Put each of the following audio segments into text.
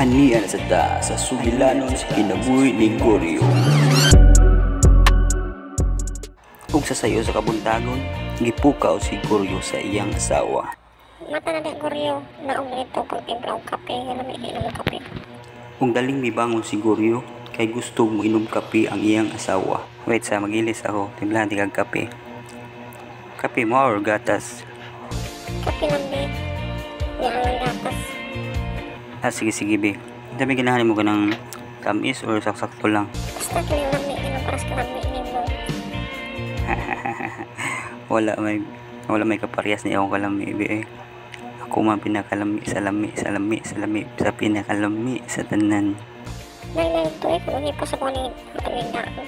Ania na sa ta sa sugilanon sa kinabuhi ni Gorio. Ug sa sayo sa kabuntagon, gipukaw si Gorio sa iyang asawa. Mata na di Goryo, naong nito pagtimpla og kape, lami inom og kape. Ug daling mibangon si Gorio kay gusto moinom kape ang iyang asawa. Wait sa magilis ako, timplahan ti kag kape. Kape mo or gatas? Kape lang be. Niya ang gatas. Ah, sige sige be. Dami ganahan mo kanang tamis or saksakto lang. Basta kini lami kanang paras ka lami nimo. Wala may kaparehas ni akong kalami be eh. Ako man pinakalami sa lami sa lami sa lami sa pinakalami sa tanan. Nay nay to eh kung pa sa kuning atong daan.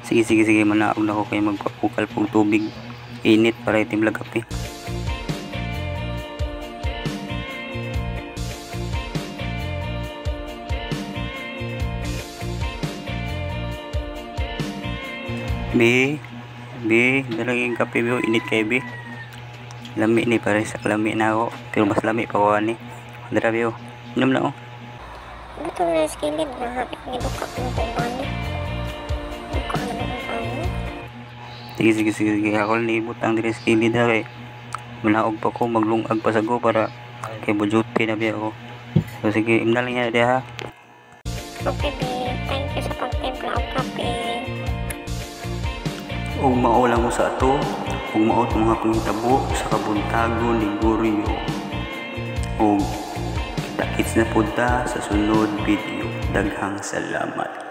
Sige sige sige, manaog na ko kay magpapukal pog tubig. Init para itimlag kape. Be, be, dalaging kape be, init kay be. Lami ni pare sa lami na ako, pero mas lami pa ko ani. Dara be, oh. Inom na oh. Buto na sa kilid na hapit ni buka mo kung ano. Buka na mo kung ano. Sige sige sige sige, ako ni ibutang diri sa kilid ha kay manaog pa ko, maglungag pa sa go para kay bujuti na biya ako. So sige, imna lang yan diha ha. Okay be, thank you sa pagtimpla og kape. Ug mao lang mo sa ato, ug mao tong mga panghitabo sa kabuntagon ni Gorio. Ug kita-kits na pud ta sa sunod video. Daghang salamat.